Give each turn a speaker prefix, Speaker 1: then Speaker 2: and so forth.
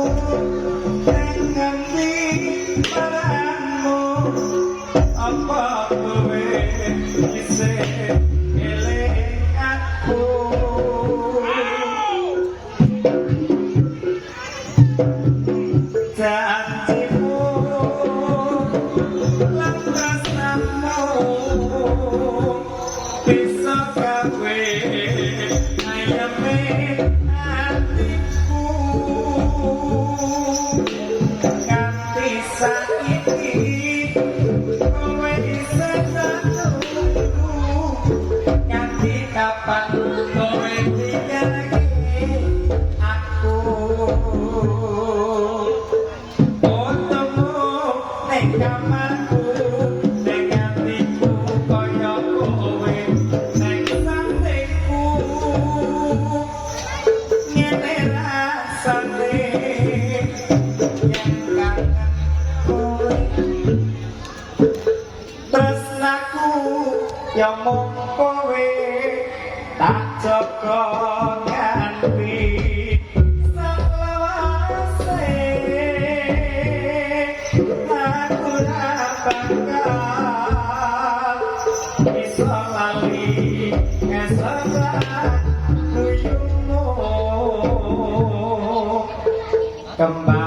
Speaker 1: Neng ngendi paranmu? Apa kowe isih eling aku? Janjimu lan tresnamu bisa gawe ayeme atiku. Nganti saiki kowe isih nunggu, nganti kapan kowe ninggalke aku? Fotomu ning kamarku, ning atiku kaya kowe ning sandingku. Ngene rasane yen kangen kowe. Tresnaku ya mung kowe, tak jaga nganti saklawase. Aku ora bakal iso lali ngesek guyumu. Kembang